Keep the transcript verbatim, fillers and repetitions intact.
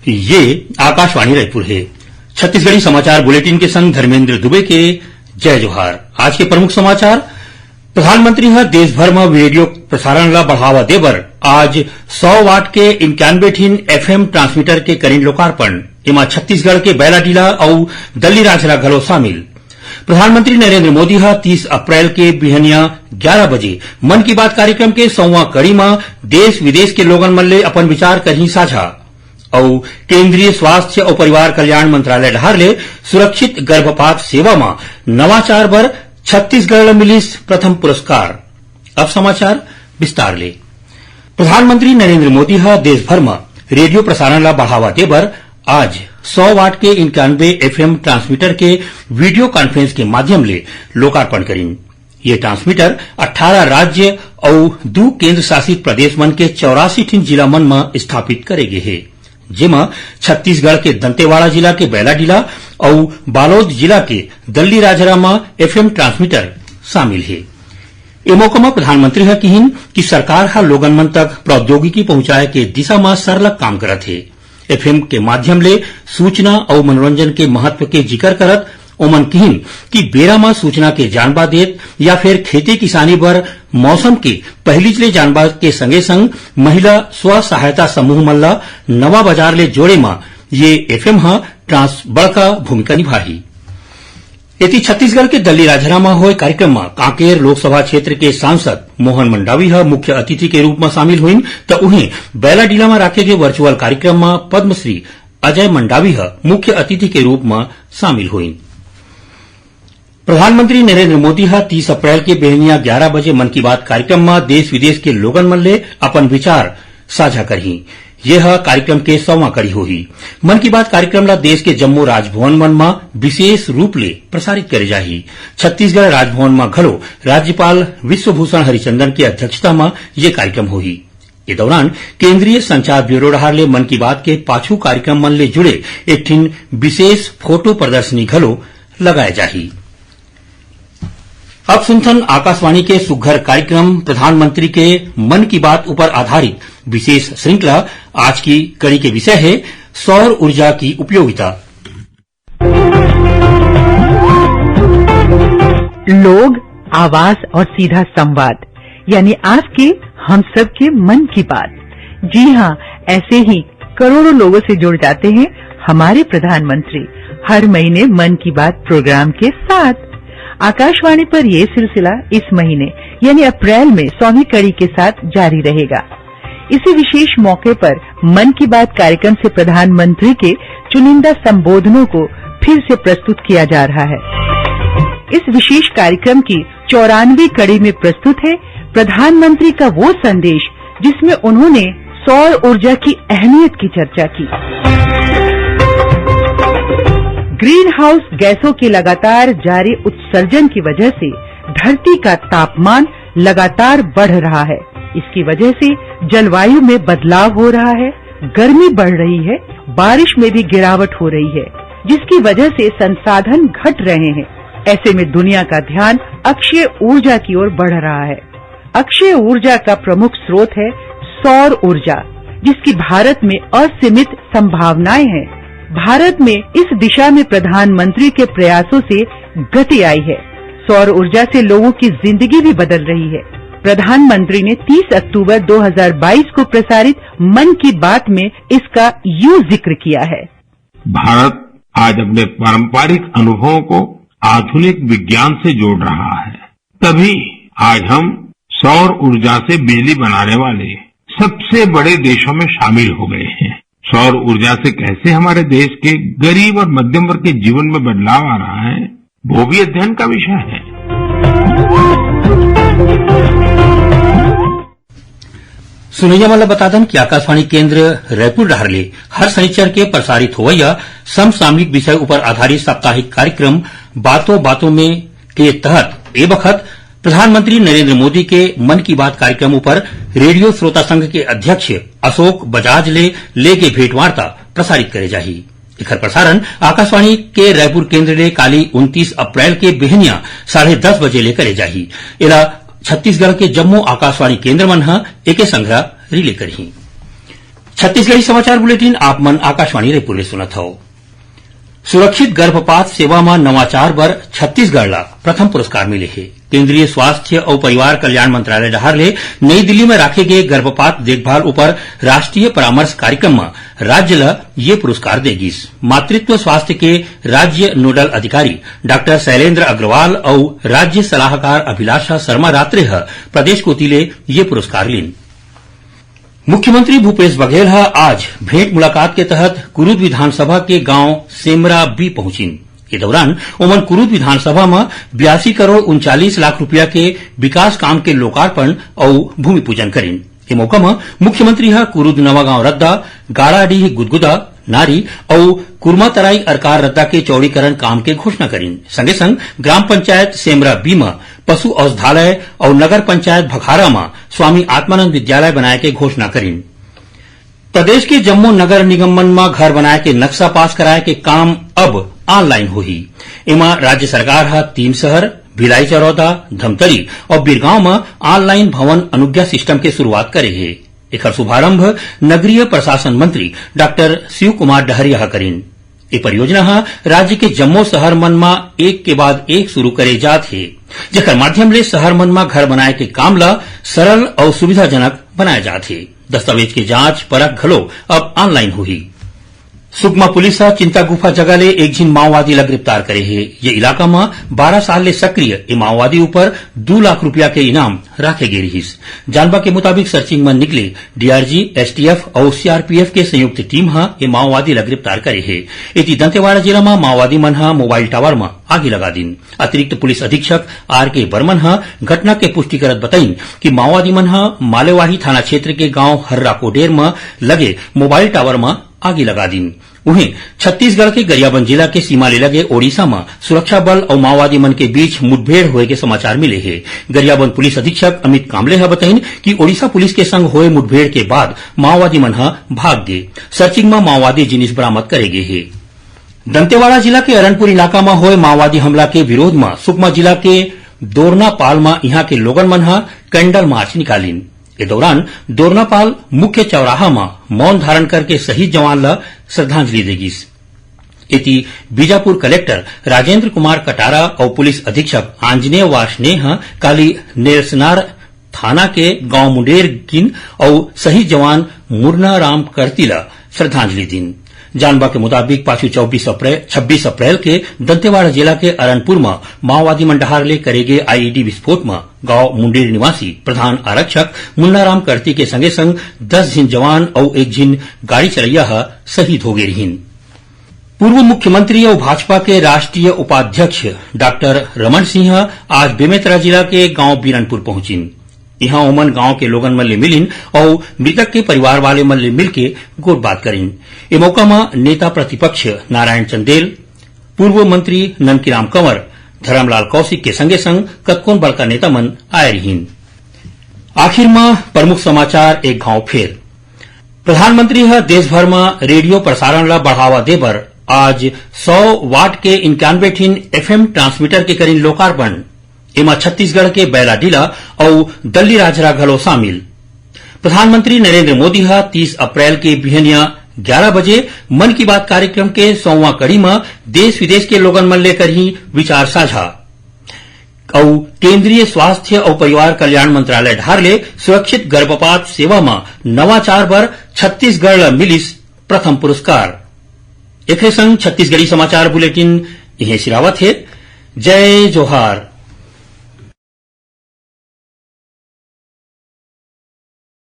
ये आकाशवाणी रायपुर हे। छत्तीसगढ़ी समाचार बुलेटिन के संग धर्मेंद्र दुबे के जय जोहार। आज के प्रमुख समाचार। प्रधानमंत्री ह देश भर म रेडियो प्रसारण ला बढ़ावा दे बर आज सौ वाट के इक्यानवे ठिन एफएम ट्रांसमीटर के करिन लोकार्पण। एमा छत्तीसगढ़ के बैलाडीला अउ दल्लीराजहरा घलो शामिल। प्रधानमंत्री नरेंद्र मोदी ह तीस अप्रैल के बिहनिया ग्यारा बजे मन की बात कार्यक्रम के सौवां कड़ी म देश विदेश के लोगन मन ले अपन विचार करही साझा। अउ केंद्रीय स्वास्थ्य अउ परिवार कल्याण मंत्रालय डहार ले सुरक्षित गर्भपात सेवा म नवाचार बर छत्तीसगढ़ ल मिलिस प्रथम पुरस्कार। अब समाचार विस्तार ले। प्रधानमंत्री नरेंद्र मोदी ह देश भर म रेडियो प्रसारण ला बढ़ावा दे बर आज सौ वाट के इक्यानवे एफएम ट्रांसमीटर के वीडियो कॉन्फ्रेंस के माध्यम ले लोकार्पण करिन। ये ट्रांसमीटर अट्ठारह राज्य अउ दू केंद्र शासित प्रदेश मन के चौरासी ठिन जिला मन म स्थापित करे गे हे, जेमा छत्तीसगढ़ के दंतेवाड़ा जिला के बैलाडीला अउ बालोद जिला के दल्लीराजहरा म एफएम ट्रांसमीटर शामिल हे। ए मौका म प्रधानमंत्री ह किहिन कि सरकार ह लोगन मन तक प्रौद्योगिकी पहुंचाए के दिशा म सरलग काम करत हे। एफएम के माध्यम ले सूचना अउ मनोरंजन के महत्व के जिकर करत ओमन किहिन कि बेरा म सूचना के जानबा देत या फिर खेती किसानी बर मौसम के पहिलीच ले जानबा के संगे संग महिला स्व सहायता समूह मन ल नवा बाजार ले जोड़े म ये एफएम ह ट्रांस बड़का भूमिका निभाही। एती छत्तीसगढ़ के दल्लीराजहरा म होय कार्यक्रम म कांकेर लोकसभा क्षेत्र के सांसद मोहन मंडावी ह मुख्य अतिथि के रूप म शामिल होइन, त उहें बैलाडीला म राखे गे वर्चुअल कार्यक्रम म पद्मश्री अजय मंडावी ह मुख्य अतिथि के रूप म शामिल होइन। प्रधानमंत्री नरेंद्र मोदी ह तीस अप्रैल के बिहनिया ग्यारा बजे मन की बात कार्यक्रम म देश विदेश के लोगन मन ले अपन विचार साझा करही। ये ह कार्यक्रम के सौवां कड़ी होही। मन की बात कार्यक्रम ला देश के जम्मो राजभवन मन म विशेष रूप ले प्रसारित करे जाही। छत्तीसगढ़ राजभवन म घलो राज्यपाल विश्वभूषण हरिचंदन के अध्यक्षता म ये कार्यक्रम होही। ए दौरान केंद्रीय संचार ब्यूरो डहार ले मन की बात के पाछू कार्यक्रम मन ले जुड़े एक ठिन विशेष फोटो प्रदर्शनी घलो लगाए जाही। अब सुनथन आकाशवाणी के सुघर कार्यक्रम प्रधानमंत्री के मन की बात ऊपर आधारित विशेष श्रृंखला। आज की कड़ी के विषय है सौर ऊर्जा की उपयोगिता। लोग, आवाज और सीधा संवाद, यानी आपके, हम सबके मन की बात। जी हाँ, ऐसे ही करोड़ों लोगों से जुड़ जाते हैं हमारे प्रधानमंत्री हर महीने मन की बात प्रोग्राम के साथ। आकाशवाणी पर ये सिलसिला इस महीने यानी अप्रैल में सौवीं कड़ी के साथ जारी रहेगा। इसी विशेष मौके पर मन की बात कार्यक्रम से प्रधानमंत्री के चुनिंदा संबोधनों को फिर से प्रस्तुत किया जा रहा है। इस विशेष कार्यक्रम की चौरानवी कड़ी में प्रस्तुत है प्रधानमंत्री का वो संदेश, जिसमें उन्होंने सौर ऊर्जा की अहमियत की चर्चा की। ग्रीन हाउस गैसों के लगातार जारी उत्सर्जन की वजह से धरती का तापमान लगातार बढ़ रहा है। इसकी वजह से जलवायु में बदलाव हो रहा है, गर्मी बढ़ रही है, बारिश में भी गिरावट हो रही है, जिसकी वजह से संसाधन घट रहे हैं। ऐसे में दुनिया का ध्यान अक्षय ऊर्जा की ओर बढ़ रहा है। अक्षय ऊर्जा का प्रमुख स्रोत है सौर ऊर्जा, जिसकी भारत में असीमित संभावनाएं हैं। भारत में इस दिशा में प्रधानमंत्री के प्रयासों से गति आई है। सौर ऊर्जा से लोगों की जिंदगी भी बदल रही है। प्रधानमंत्री ने तीस अक्टूबर दो हज़ार बाईस को प्रसारित मन की बात में इसका यूं जिक्र किया है। भारत आज अपने पारंपरिक अनुभवों को आधुनिक विज्ञान से जोड़ रहा है, तभी आज हम सौर ऊर्जा से बिजली बनाने वाले सबसे बड़े देशों में शामिल हो गए हैं। सौर ऊर्जा से कैसे हमारे देश के गरीब और मध्यम वर्ग के जीवन में बदलाव आ रहा है, वो भी अध्ययन का विषय है। सुनैया मन ल बता दन कि आकाशवाणी केंद्र रायपुर डहार ले हर शनिचर के प्रसारित होवइया समसामयिक विषय ऊपर आधारित साप्ताहिक कार्यक्रम बातों बातों में के तहत ए बखत प्रधानमंत्री नरेंद्र मोदी के मन की बात कार्यक्रम ऊपर रेडियो श्रोता संघ के अध्यक्ष अशोक बजाज ले लेके भेंटवार्ता प्रसारित करे जाही। एखर प्रसारण आकाशवाणी के रायपुर केंद्र ले काली उनतीस अप्रैल के बिहनिया साढ़े दस बजे ले करे जाही। एला छत्तीसगढ़ के जम्मो आकाशवाणी केंद्र मन ह एके संघरा रिले करही। छत्तीसगढ़ी समाचार बुलेटिन आप मन आकाशवाणी रायपुर ले सुनत हव। सुरक्षित गर्भपात सेवा म नवाचार बर छत्तीसगढ़ ला प्रथम पुरस्कार मिले हे। केंद्रीय स्वास्थ्य अउ परिवार कल्याण मंत्रालय डहार ले नई दिल्ली म राखे गे गर्भपात देखभाल ऊपर राष्ट्रीय परामर्श कार्यक्रम म राज्य ल ये पुरस्कार दे गिस। मातृत्व स्वास्थ्य के राज्य नोडल अधिकारी डॉक्टर शैलेंद्र अग्रवाल अउ राज्य सलाहकार अभिलाषा शर्मा रात्रे ह प्रदेश कोति ले ये पुरस्कार लीन। मुख्यमंत्री भूपेश बघेल ह आज भेंट मुलाकात के तहत कुरूद विधानसभा के गांव सेमरा बी पहुंचिन। ये दौरान ओमन कुरूद विधानसभा म बयासी करोड़ उनचालीस लाख रुपया के विकास काम के लोकार्पण अउ भूमि पूजन करिन। ए मौका म मुख्यमंत्री ह कुरूद नवागांव रद्दा, गाड़ाडीह गुदगुदा, नारी अउ कुरमातराई अरकार रद्दा के चौड़ीकरण काम के घोषणा करिन। संगे संग ग्राम पंचायत सेमरा बी म पशु औषधालय अउ नगर पंचायत भखारा म स्वामी आत्मानंद विद्यालय बनाए के घोषणा करिन। प्रदेश के जम्मो नगर निगम मन म घर बनाए के नक्शा पास कराए के काम अब ऑनलाइन होही। एमा राज्य सरकार ह तीन शहर भिलाई चरौदा, धमतरी अउ बिरगांव म ऑनलाइन भवन अनुज्ञा सिस्टम के शुरुआत करे हे। एखर शुभारंभ नगरीय प्रशासन मंत्री डॉक्टर शिव कुमार डहरिया ह करिन। ए परियोजना ह राज्य के जम्मो शहर मन म एक के बाद एक शुरू करे जात हे, जेकर माध्यम ले शहर मन म घर बनाए के काम ल सरल अउ सुविधाजनक बनाए जात हे। दस्तावेज के जांच परख घलो अब ऑनलाइन होही। सुकमा पुलिस ह चिंता गुफा जगह ले एक झिन माओवादी ल गिरफ्तार करे हे। ये इलाका म बारह साल ले सक्रिय ए माओवादी ऊपर दू लाख रुपया के इनाम राखे गे रिहिस। जानबा के मुताबिक सर्चिंग म निकले डीआरजी, एसटीएफ अउ सीआरपीएफ के संयुक्त टीम ह ए माओवादी ल गिरफ्तार करे हे। एती दंतेवाड़ा जिला म माओवादी मन ह मोबाइल टावर म आगी लगा दिन। अतिरिक्त पुलिस अधीक्षक आर के बर्मन ह घटना के पुष्टि करत बताइन कि माओवादी मन ह मालेवाही थाना क्षेत्र के गांव हर्रा कोडेर म लगे मोबाइल टावर म आगी लगा दिन। उहें, छत्तीसगढ़ के गरियाबंद जिला के सीमा ले लगे ओडिशा म सुरक्षा बल अउ माओवादी मन के बीच मुठभेड़ होए के समाचार मिले हे। गरियाबंद पुलिस अधीक्षक अमित कांबले ह बताइन कि ओडिशा पुलिस के संग होए मुठभेड़ के बाद माओवादी मन ह भाग गे। सर्चिंग म माओवादी जिनिस बरामद करे गे हे। दंतेवाड़ा जिला के अरनपुर इलाका म होए माओवादी हमला के विरोध म सुकमा जिला के दोरनापाल म इहां के लोगन मन ह कैंडल मार्च निकालिन। ए दौरान दोरनापाल मुख्य चौराहा म मौन धारण करके शहीद जवान ल श्रद्धांजलि दे गिस। एती, बीजापुर कलेक्टर राजेंद्र कुमार कटारा अउ पुलिस अधीक्षक आंजनेय वार्ष्णेय ह काली नेलसनार थाना के गांव मुंडेर गिन अउ शहीद जवान मुन्नाराम करती ल श्रद्धांजलि दिन। जानबा के मुताबिक, पाछू चौबीस अप्रैल, छब्बीस अप्रैल के दंतेवाड़ा जिला के अरनपुर म माओवादी मन डहार ले करे गे आईईडी विस्फोट म गांव मुंडेर निवासी प्रधान आरक्षक मुन्नाराम करती के संगे संग दस झिन जवान अउ एक झिन गाड़ी चलैया ह शहीद हो गे रिहिन। पूर्व मुख्यमंत्री अउ भाजपा के राष्ट्रीय उपाध्यक्ष डॉक्टर रमन सिंह ह आज बेमेतरा जिला के गांव बीरनपुर पहुंचिन। इहां ओमन गांव के लोगन मन ले मिलिन अउ मृतक के परिवार वाले मन ले मिलके गोठ बात करिन। ए मौका म नेता प्रतिपक्ष नारायण चंदेल, पूर्व मंत्री ननकीराम कंवर, धरमलाल कौशिक के संगे संग कतकोन बड़का नेता मन आए रिहिन। आखिर म प्रमुख समाचार एक घांव फेर। प्रधानमंत्री ह देश भर म रेडियो प्रसारण ल बढ़ावा दे बर आज सौ वाट के इक्यानवे ठिन एफएम ट्रांसमीटर के करिन लोकार्पण। एमा छत्तीसगढ़ के बैलाडीला अउ दल्लीराजहरा घलो शामिल। प्रधानमंत्री नरेंद्र मोदी ह तीस अप्रैल के बिहनिया ग्यारह बजे मन की बात कार्यक्रम के सौवां कड़ी म देश विदेश के लोगन मन ले करही विचार साझा। अउ केंद्रीय स्वास्थ्य अउ परिवार कल्याण मंत्रालय डहार ले सुरक्षित गर्भपात सेवा म नवाचार बर छत्तीसगढ़ ल मिलिस प्रथम पुरस्कार। एखरे संग छत्तीसगढ़ी समाचार बुलेटिन इहें सिरावत हे। जय जोहार।